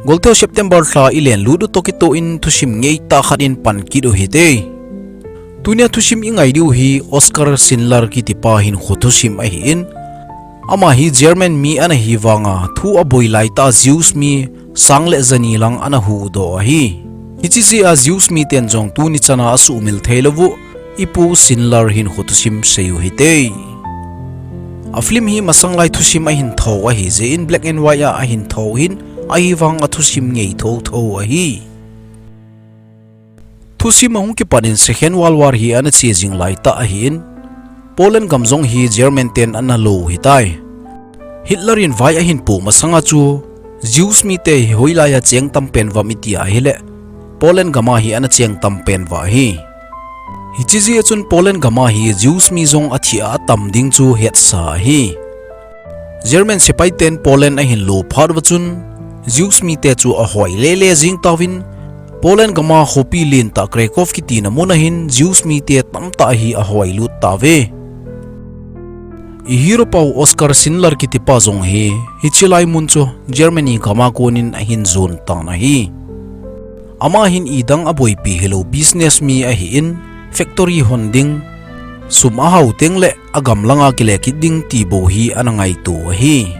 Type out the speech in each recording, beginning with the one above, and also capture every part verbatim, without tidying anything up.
Golteu September lha i len lut u toh kitoh in thusim ngeitah khat in pan kit u hite. Tunia thusim i ngai diu hi Oskar Schindler kitipa hinkho thusim ahin, ama hi German mi ana hi vanga thu aboi laitah a Jews mi sang le jani lang ana huhdoh ahi. Hiche jeh a Jews miten jong tuni chana asuhmil thei lou u, i pu Schindler hinkho thusim sei u hite. A film hi masang lai thusim ahin thou ahi jeh in black and white a ahin thou hin, ahivang a thusim ngei thotho ahi. Thusim ahung kipan in Second World War hi ana che jing laitah ahin, Poland gam jong hi German ten ana lo u hitai. Hitler in vai ahin pu masanga chu Jews mite hi hoilai a cheng tam pen uvam i ti ahile, Poland gam a hi ana cheng tam pen uva ahi. Hiche jeh a chun Poland gam a hi Jews mi jong athi a atam ding chu hetsa ahi. German sepai ten Poland ahin lo phat uva chun, Jews mite chu ahoi lele jing tauvin, Poland gam a khopi lentah Krakow kitina mun ahin Jews mite tamtah hi ahoilut tauve. I hero pau Oskar Schindler kitipa jong hi, hiche lai mun chu Germany gam a kon in ahin jon tan ahi. Ama hin idang aboipi hilou business mi ahin, factory hon ding, sum ahao teng le agam langa kile kit ding ti bou hi ana ngaito ahi.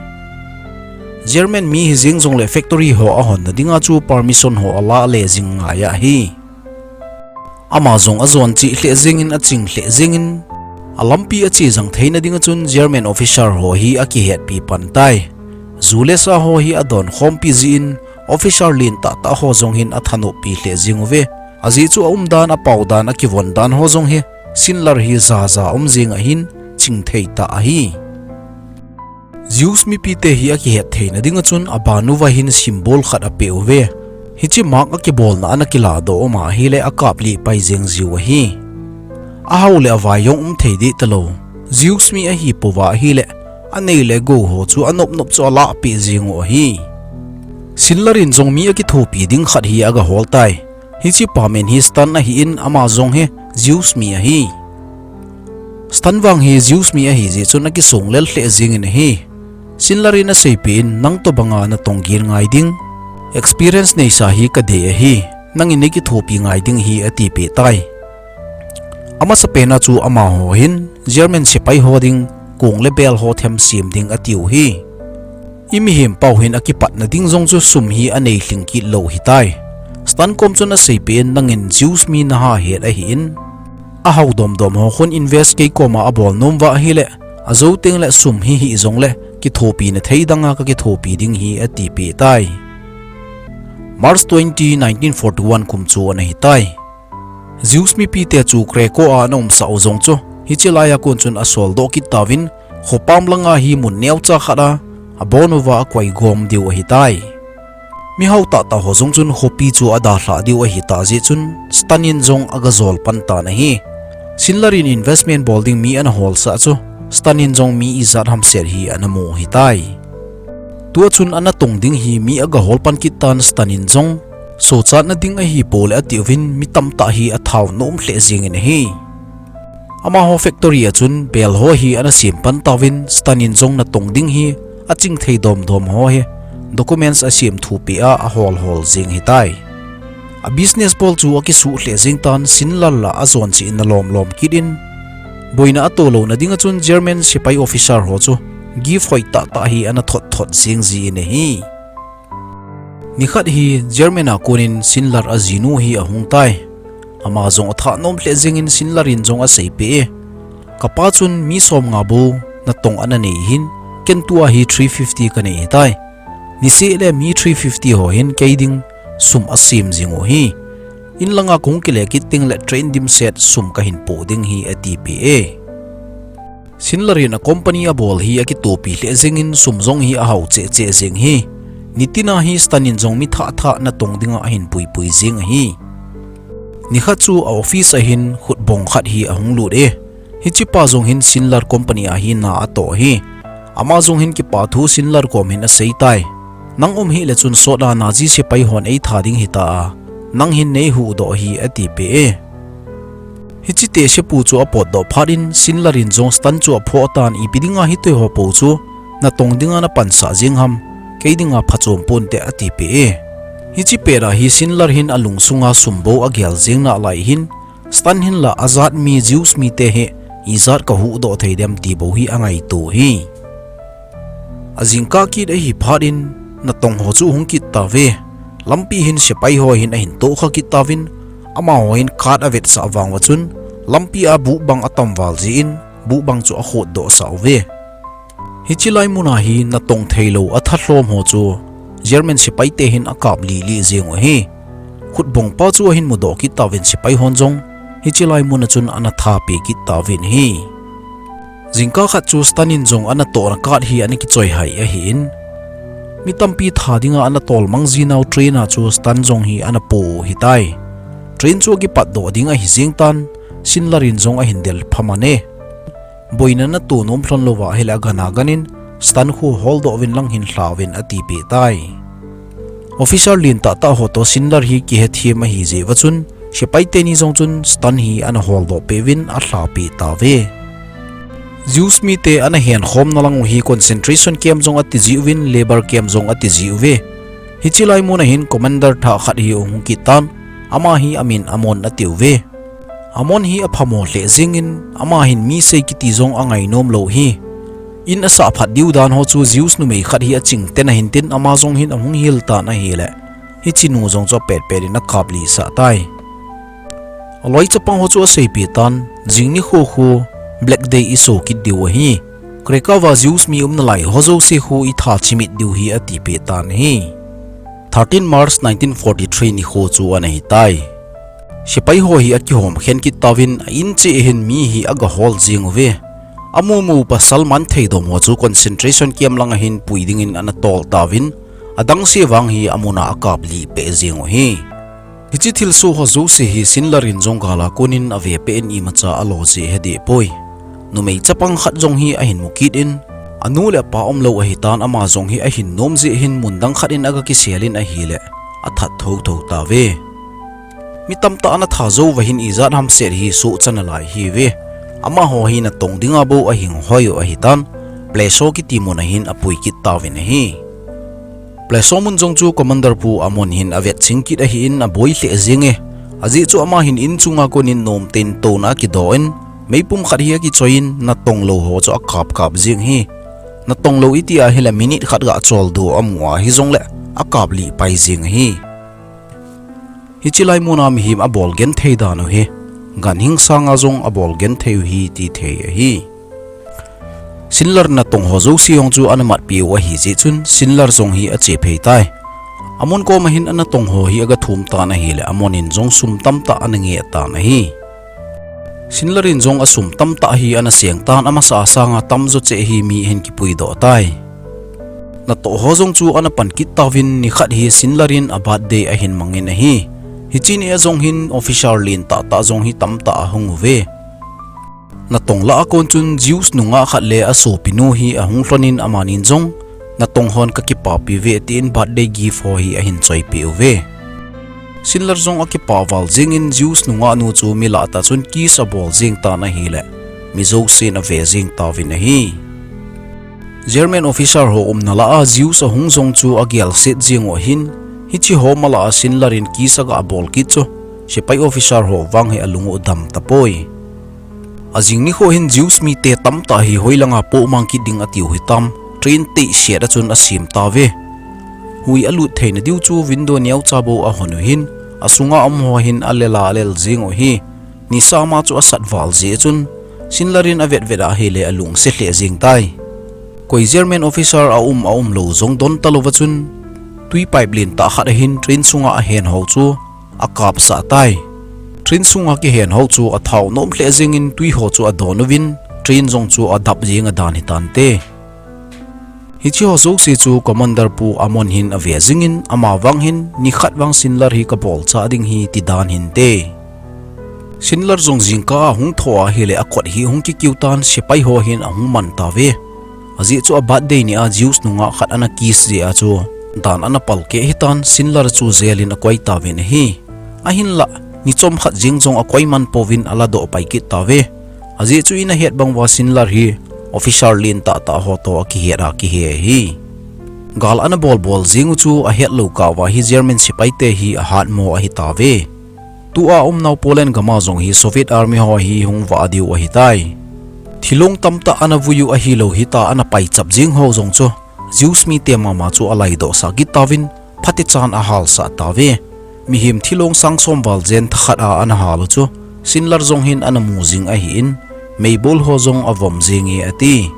German mi hijeng jongle factory ho ahonna dinga chu permission ho ala le jing ngai ahi. Ama jong ajon cheh lheh jengin aching lheh jengin, alampi ache jang theina dinga chun German officer ho hi akihetpi pan tai. Ju le sa ho hi adon khompi jeh in officer lentah tah ho jong hin athanoppi lheh jeng uve. Ajeh chu aumdan, apaodan, akivondan ho jong hi Schindler hi jaja um jeng ahin, chingthei tah ahi. Jews mipite hi akihet theina dinga chun aban uva hin symbol khat apeh uve. Hiche mark akibolna ana kiladoh um ahile akaplih pai jeng jiu ahi. Ahao le avai jong um thei deh talou, Jews mi ahipouva ahile, anei le gou ho chu anopnop chu alahpeh jeng u ahi. Schindler in jong mi akithopi ding khat hi agahol tai. Hiche pamin hi stunt ahin, ama jong hi Jews mi ahi. Stunt vang hi Jews mi ahi jeh chun akisonglel lheh jengin ahi. Schindler in aseipeh in, nang tobanga natong gel ngai ding, experience neisa hi kadei ahi, nangin neikithopi ngai ding ahi, atipeh tai. Amasapena chu amaho hin German sepai ho ding kong le bel ho them sem ding atiu ahi. I mihem pau hin akipatna ding jong chu sum hi anei lhing kit lou hitai. Stunt kom chun aseipeh in, nangin Jews mi naha het ahin, ahao domdom ho khun invest kei koma abol nom uva ahile, ajou tengle sum hi hih jongle kithopina thei danga kakithopi ding ahi, atipeh tai. March twenty, nineteen forty-one kum chu ana hitai. Jews mipite chu Krakow a ana umsah u jong chu hiche laiya kon chun asoldoh kit tauvin, khopam langa hi mun neocha khat a abon uva akoigom diu ahitai. Mihao tahtah ho jong chun khopi chu adalhah diu ahitah jeh chun Stalin jong agajol pan tan ahi. Schindler in investment bol ding mi ana holsah chu Stalin jong mi ijat hamset hi ana mu ahitai. Tua chun anatong ding hi mi agahol pan kit tan, Stalin jong sochatna ding ahipoule atiuvin, mi tamtah hi athao nom lheh jengin ahi. Amaho factory a chun bel ho hi ana sem pan tauvin, Stalin jong natong ding hi achingthei domdom ho hi documents asem thupeh a aholhol jeng ahitai. A business bol chu akisuh lheh jeng tan, Schindler la ajon cheh in alomlom kit in, boina atoh louna dinga chun German sepai officer ho chu gift hoitahtah hi ana thotthot jeng jin ahi. Nikhat hi German a konin Schindler ajinu hi ahungtai. Ama jong athah nom lheh jengin Schindler in jong aseipeh e, kapa chun mi somnga bou natong ana nei hin, ken tua hi three fifty kanei ahitai. Niseh le mi three fifty ho hin kei ding sum asem jing u ahi. In langa kahung kile kit tengle train dimset sum kahin poh ding ahi, atipeh e. Schindler in a company abol hi akitopi lheh jengin sum jong hi ahao cheh cheh jeng ahi. Nitina hi Stalin jong mi thah thah natong dinga ahin puipui jeng ahi. Nikhat chu a office a hin khutbong khat hi ahung lut e. Hichepa jong hin Schindler company a hi na atoh ahi. Ama jong hin kipathu Schindler kom hin aseitai. Nang um hih le chun sot a Nazi sepai hon eitha ding ahita a, nang hin neihuhdoh ahi, atipeh e. Hiche tehsepu chu apotdoh phat in Schindler in jong Stalin chu aphoh tan, ipi dinga hitoiho pou chu natong dinga napansah jeng ham, kei dinga phachom ponte, atipeh e. Hiche pet a hi Schindler hin alungsunga sum bou agel jeng nalai hin, Stan hin la ajat mi Jews mite hi ijat kahuhdoh thei dem ti bou hi angaito hi. Ajingkah kit ahi phat in, natong ho chu hung kit tauve. Lampi hin sepai ho hin ahin tohkha kit tauvin, amaho hin card avetsah vang uva chun, lampi a buhbang atam val jeh in, buhbang chu akhotdoh sah uve. Hiche lai mun a hi natong theilou athalhom ho chu German sepai te hin akap lih lih jeng u ahi. Khutbong pa chu ahin mudoh kit tauvin sepai hon jong hiche lai mun a chun ana thape kit tauvin ahi. Jingkah khat chu Stan in jong anatohna card hi ana kichoihai ahin, mi tampi tha dinga anatolmang jinau train a chu Stan jong hi anapo u ahitai. Train chu akipatdoh ding ahi jeng tan, Schindler in jong ahin del phaman e. Boina nato nom lhon louva ahile agana gan in, Stan khu holdoh uvin lang hin lha uvin atipeh tai. Officer lentah tah ho toh Schindler hi kihethem ahi jeh uva chun, sepai teni jong chun Stan hi ana holdoh peh uvin alhapeh tauve. Jews mite ana henkhomna lang u hi concentration camp jong ati jiuvin, labour camp jong ati jiuve. Hiche lai mun a hin commander thah khat hi ahung kit tan, ama hi amin Amon atiuve. Amon hi aphamo lheh jeng in, ama hin mi sei kiti jong angainom lou ahi. In asah phat diu dan ho chu Jews numei khat hi achingten ahin tin, ama jong hin ahung hil tan ahile, hiche nu jong chu apetpet in akaplih sah tai. Aloi chapang ho chu aseipeh tan, jing nikho khu Black Day iso kit diu ahi. Krakow a Jews mi umna lai ho jouse khu itha chimit diu ahi atipeh tan ahi. Thirteen March nineteen forty-three nikho chu ana hitai. Sepai ho hi akihom khen kit tauvin, a in cheh hin mi hi agahol jeng uve. Amu mu pasal man theidom ho chu concentration camp lang a hin pui dingin anatol tauvin, adangse vang hi amun a akaplih peh jeng u ahi. Hiche thilsoh ho jouse hi Schindler in jong gal a kon in avepeh in imacha alo jeh ahideh poi. Numei chapang khat jong hi ahin mu kit in, anu le apa umlou ahitan, ama jong hi ahin nom jeh hin mun dang khat in aga kisel in ahile, athat thotho tauve. Mi tamtah ana tha jou uva hin ijat ham set hi sohcha nalai ahiuve. Amaho hi natong dinga bou ahinghoi u ahitan, Plesho kiti mun a hin apui kit tauvin ahi. Plesho mun jong chu Commander Pu Amon hin avetching kit ahin aboi lheh jeng e. Ajeh chu ama hin in chunga kon in nomten touna akidoh in, meipum khat hi akichoi in, natong lou ho chu akap kap jeng ahi. Natong lou iti ahile minute khat gah choldo amu a hijongle, akaplih pai jeng ahi. Hiche lai mun a mihem abol genthei dan u hi, ganhing sanga jong abol genthei u ahi tithei ahi. Schindler natong ho jouse jong chu ana matpeh u ahi jeh chun Schindler jong hi achephei tai. Amon koma hin anatong ho hi aga thum tan ahile, Amon in jong sum tamtah ana ngeh tan ahi. Schindler in jong asum tamtah hi ana seng tan, amasa a sanga tamjo cheh hi mi ahin kipuidoh tai. Natoh ho jong chu ana pan kit tauvin, nikhat hi Schindler in a birthday ahin mangin ahi. Hiche ni a jong hin officer lentah tah jong hi tamtah ahung uve. Natong lah a kon chun Jews nungah khat le asopinu hi ahung lhonin, amanin jong, natong hon kakipapi uve tin birthday gift ho hi ahin choipeh uve. Schindler jong akipa val jengin Jews nungah nu chu mi lah tah chun kiss abol jeng tan ahile, mi jousen ave jeng tauvin ahi. German officer ho umna lah a Jews ahung jong chu agelset jeng u ahin, hiche ho ma lah a Schindler in kiss aga bol kit chu, sepai officer ho vang hi alung u adam tapoi. Ajing nikho hin Jews mite tamtah hi hoilanga pohmang kit ding atiu hitam, train teiset a chun asem tauve. Hui alut theina diu chu window neocha bou ahon u hin, asunga um ho hin alel a alel jeng u ahi. Nisa ma chu asat val jeh chun, Schindler in avetvet ahile alungset lheh jeng tai. Koi German officer aum aumlou jong don talouva chun, twi pipe lentah khat ahin train sunga ahen ho chu akapsah tai. Train sunga kihen ho chu athao nom lheh jengin twi ho chu adon uvin, train jong chu adap jeng adan hitante. Hiche ho jouse chu Commander Pu Amon hin ave jingin, ama vang hin nikhat vang Schindler hi kabolchah ding ahi ti dan hinte. Schindler jong jingkah a hung thou ahile akot hi hung kikiu tan, sepai ho hin ahung man tauve. Ajeh chu a birthday ni a Jews nungah khat ana kiss jeh a chu dan ana palkeh hitan, Schindler chu jail in akoi tauvin ahi. Ahinlah, ni chomkhat jeng jong akoi man pouvin aladoh pai kit tauve. Ajeh chu in ahet bang uva Schindler hi officer lentah tah ho toh akihet a kihe ahi. Gal ana bolbol jing u chu ahet lou kah uva hi German sepaite hi ahatmo ahi tauve. Tua umnau Poland gam a jong hi Soviet Army ho hi hung vah diu ahi tai. Thilong tamtah ana vui u ahilou hita ana paichap jing ho jong chu Jews mite mama chu alaidoh sah kit tauvin, phatechan ahalsah tauve. Mihem thilong sang som val jen thakhat a ana hal u chu Schindler jong hin ana mu jing ahin, meibol ho jong avom jing e ati.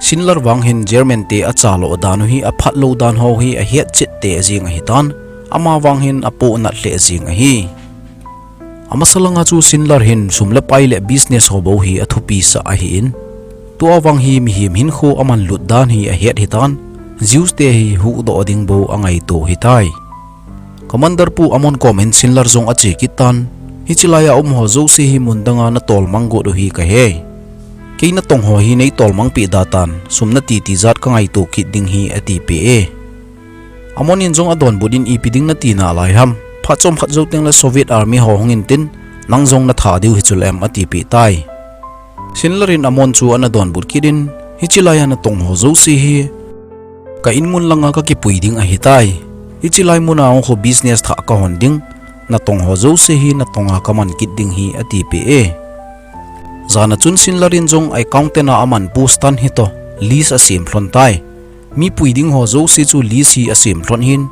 Schindler vang hin German te achalo dan u hi aphat lou dan ho hi ahet chet teh jing ahitan, ama vang hin apohnat lheh jing ahi. Amasa langa chu Schindler hin sum le pai le business ho bou hi athupi sah ahin, tua vang hi mihem hinkho aman lut dan hi ahet hitan, Jews te hi huhdoh ding bou angaito hitai. Commander pu Amon kom hin Schindler jong ache kit tan, hiche laiya um ho jouse hi mun danga natolmang got u hi kahe. Kei natong ho hi neitolmang peh da tan, sum nati tijat kangaito kit ding hi atipeh e. Amon in jong adonbut in ipi ding nati nalai ham, phat chomkhat jou teng le Soviet Army ho hung intin, nang jong natha diu hichu le em atipeh tai. Schindler in Amon chu ana donbut kit in, hiche laiya natong ho jouse hi ka in mun langa kakipui ding ahitai. Hiche lai muna hung khu business thah kahon ding, natong ho jouse hi natonga kaman kit ding hi atipeh e. Jana chun Schindler in jong accountant a aman pu Stan hitoh list asem lhon tai. Mi pui ding ho jouse chu list hi asem lhon hin,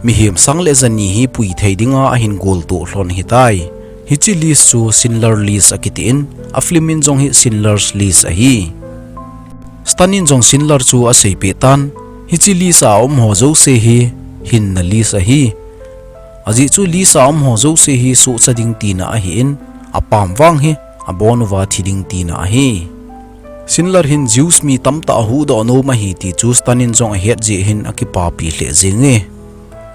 mihem sang le jani hi pui thei dinga ahin goltoh lhon hitai. Hiche list chu Schindler List akitin, a film in jong hi Schindler's List ahi. Stan in jong Schindler chu aseipeh tan, hiche list a um ho jouse hi hinna list ahi. Ajeh chu list a um ho jouse hi sohcha ding tina ahin, apam vang hi abon uva thi ding tina ahi. Schindler hin Jews mi tamtah ahuhdoh nom ahi ti chu Stan in jong ahet jeh hin akipapi lheh jenge.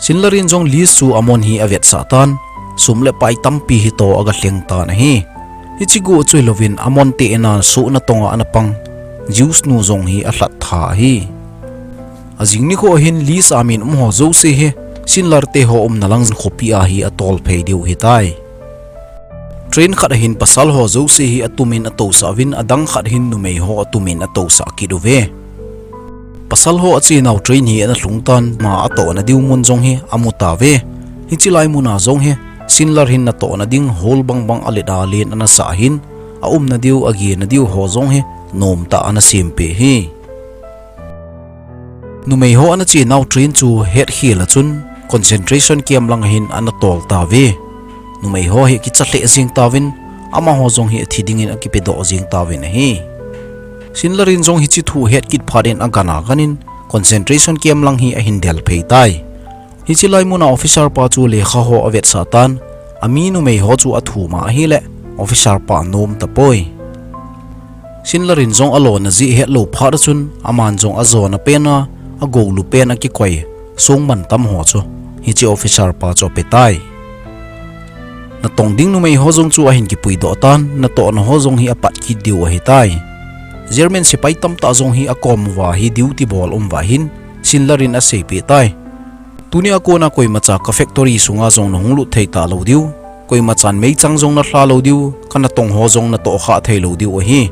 Schindler in jong list chu Amon hi avetsah tan, sum le pai tampi hitoh agalheng tan ahi. Hiche go chu hilouvin Amon te in a soh natonga ana pang Jews nu jong hi alhat tha ahi. Ajing nikho hin list a min um ho jouse hi Schindler te ho umna lang khopi a hi atolphei diu hitai. Train khat ahin pasal ho jouse hi atumin atousah uvin, adang khat hin numei ho atumin atousah kit uve. Pasal ho achenau train hi ana lhung tan, ama atohna diu mun jong hi amu tauve. Hiche lai muna jong hi Schindler hin natohna ding hall bangbang alet a len anasah hin, aumna diu, agena diu ho jong hi nomtah anasempeh hi. Numei ho ana chenau train chu hetkhel a chun concentration camp lang ahin ana tol tauve. Numei ho hi kicha lheh jeng tauvin, amaho jong hi athi dingin akipedoh jeng tauvin ahi. Schindler in jong hiche thu het kit phat in agan aganin concentration camp lang hi ahin delphei tai. Hiche lai muna officer pa chu lekha ho avetsah tan, ami numei ho chu athum a ahile officer pa anom tapoi. Schindler in jong alona jeh hetlou phat a chun, aman jong ajona pen a, agoulu pen akikoi songmantam ho chu hiche officer pa chu apetai. Natong ding numei ho jong chu ahin kipuidoh tan, natohna ho jong hi apat kit diu ahitai. German sepai tamtah jong hi akom uva hi duty bol um uva hin, Schindler in aseipeh tai. Tunia kona koimacha ka factory sunga jong nahung lut thei talou diu, koimachan meichang jong nalha lou diu, kanatong ho jong natohkhah theilou diu ahi.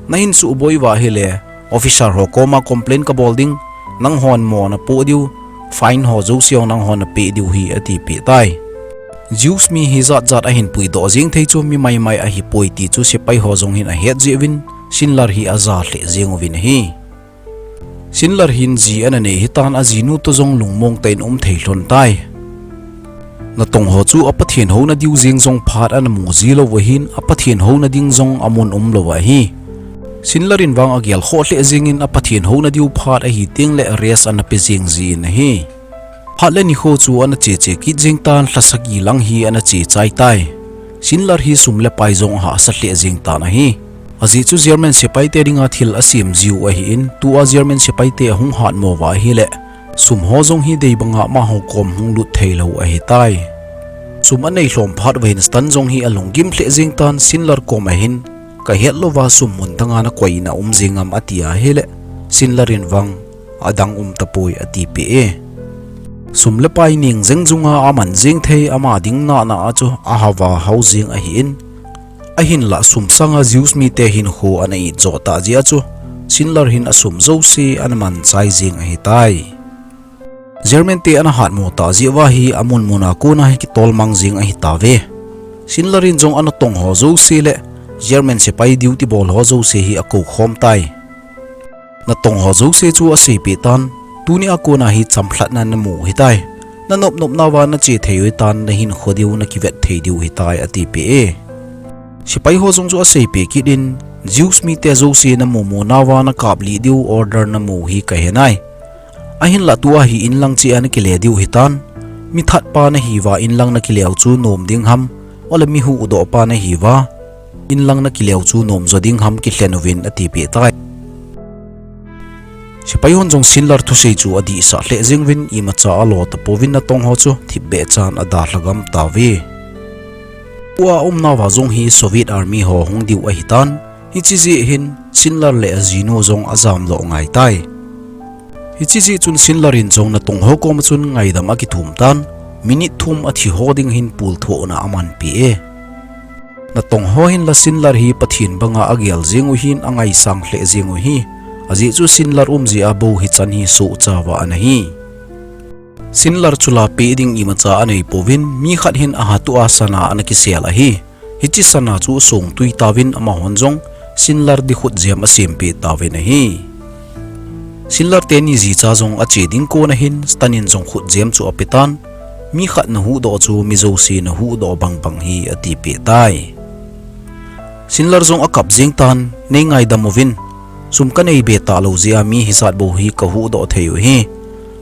Nahin suboi uva ahile, officer ho koma complain kabol ding, nanghon mo napoh diu, fine ho jouse jong nanghon napeh diu hi atipeh tai. Jews mi hi jatjat ahin puidoh jeng thei chu mi maimai ahipoi ti chu sepai ho jong hin ahet jeh uvin, Schindler hi aja lheh jeng uvin ahi. Schindler hin ji ananei hitan, ajinu toh jong lungmong tah in um thei lhon tai. Natong ho chu a Pathen houna diu jeng jong phat ana mu ji lou ahin, a Pathen houna ding jong amun umlou ahi. Schindler in vang agelkhoh lheh jengin a Pathen houna diu phat ahi tengle rest ana pe jeng jin ahi. Phat le nikho chu ana cheche kit jeng tan, lha sagi lang hi ana che chai tai. Schindler hi sum le pai jong ahahsa lheh jeng tan ahi. Ajeh chu German sepaite dinga thil asem jiu ahin, tua German sepaite ahung hatmo uva ahile, sum ho jong hi deibanga amaho kom hung lut theilou ahitai. Sum anei lhom phat uva hin Stan jong hi alunggim lheh jeng tan, Schindler koma hin, kahet louva sum mun danga nakoina um jeng am ati ahile, Schindler in vang, adang um tapoi atipeh e. Sum le pai neng jeng junga aman jeng thei ama ding nahna a chu ahava hao jeng ahin, ahinlah sum sanga Jews mite hinkho ana it joh tah jeh a chu Schindler hin asum jouse ana manchai jeng ahitai. German te ana hatmo ta jeh uva hi amun muna kona hi kitolmang jing ahi tauve. Schindler in jong anatong ho jouse le German sepai duty bol ho jouse hi akou khom tai. Natong ho jouse chu aseipeh tan, tuni a kona hi chamlhatna namu hitai. Nanop nop nauva nache thei u hitan, nahinkho diu nakivet thei diu hitai, atipeh e. Sepai ho jong chu aseipeh kit in, Jews mite jouse namu mu nauva nakaplih diu order namu hi kahe nai. Ahinlah tua hi inlang cheh a nakile diu hitan. Mi thatpa nahiuva inlang nakileu chu nom ding ham, ole mi huhdohpa nahiuva inlang nakileu chu nom jo ding ham kilhen uvin atipeh tai. Sepai hon jong Schindler thusei chu adihsah lheh jeng uvin imacha alo tapouvin natong ho chu thipbeh chan adalha gam tauve. Tua aumnauva jong hi Soviet Army ho hung diu ahitan, hiche jeh hin Schindler le ajinu jong ajamdoh ngai tai. Hiche jeh chun Schindler in jong natong ho koma chun ngaidam akithum tan, minute thum athi ho ding hin pulthohna amanpeh e. Natong ho hinla Schindler hi Pathen banga agel jeng u hin angaisang lheh jeng u hi, ajeh chu Schindler um jeh a bou hichan hi sohchauva ana hi. Schindler chu la peh ding imacha anei pouvin, mi khat hin ahatoh a sana ana kisel ahi. Hiche sana chu asongtui tauvin amahon jong Schindler dikhut jem asempeh tauvin ahi. Schindler teni jicha jong ache ding kona hin Stalin jong khutjem chu apetan, mi khat nahuhdoh chu mi jouse nahuhdoh bangbang hi atipeh tai. Schindler jong akap jeng tan, nei ngaidam uvin, sum kanei be talou jeh a mi hijat bou hi kahuhdoh thei u hi.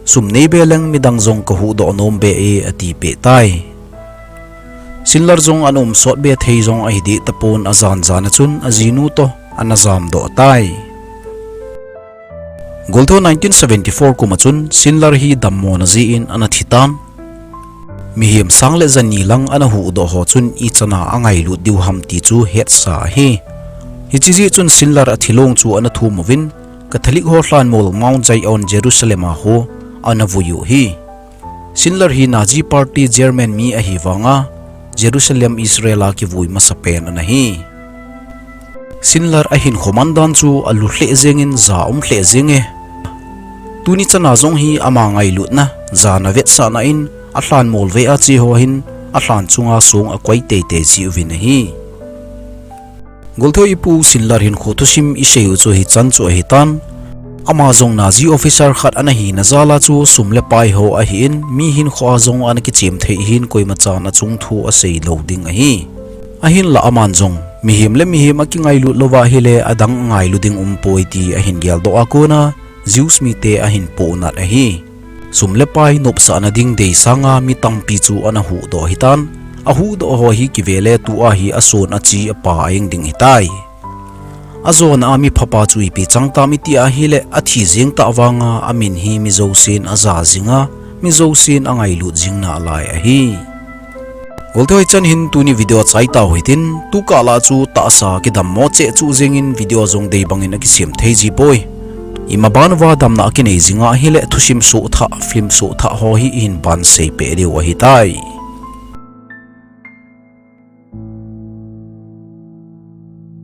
Sum neibe leng midang jong kahuhdoh nom be e atipeh tai. Schindler jong ana um sot be thei jong ahi deh tapon ajan jan a chun ajinu toh ana jamdoh tai. Goltho nineteen seventy-four kum a chun Schindler hi dammona jeh in ana thitan. Mihem sang le jani lang ana huhdoh ho chun ichan a angailut diu ham ti chu hetsa ahi. Hiche jeh chun Schindler athilong chu ana thum uvin, Catholic ho lhanmol Mount Zion Jerusalem a ho ana vui u hi. Schindler hi Nazi Party German mi ahi vanga, Jerusalem Israel a kivui masapen ana hi. Schindler ahinkho mandan chu alu lheh jeng in ja um lheh jeng e. Tuni chan a jong hi ama ngailutna, jana vetsahna in alhanmol vei a che ho hin alhan chunga song akoi teitei jiuvin ahi. Goltho ipu Schindler hinkho thusim isei u chu hichan chu ahitan. Ama jong Nazi officer khat ana hina jal a chu sum le pai ho ahin, mi hinkho a jong ana kichem thei hin koima chan achung thu asei lou ding ahi. Ahinla aman jong, mihem le mihem akingailut louva ahile adang angailu ding umpoi ti ahin geldoh a kona, Jews mite ahin pohnat ahi. Sum le pai nopsahna ding dei sanga mi tampi chu ana huhdoh hitan, ahuhdoh ho hi kivele tua hi ason achi apa ahing ding hitai. Ajona a mi phapa chu ipi chang tam iti ahile athi jeng tah vanga amin hi mi jousen aja jinga, mi jousen angailut jing nalai ahi. Goltho hichan hin tuni video achai tau hitin, tukah lah chu tahsa kidammo cheh chu jengin video jong dei bangin akisem thei jipoi. Ima ban uva damna akinei jinga ahile thusim sohthah, film sohthah ho hi ihin ban seipeh diu ahitai.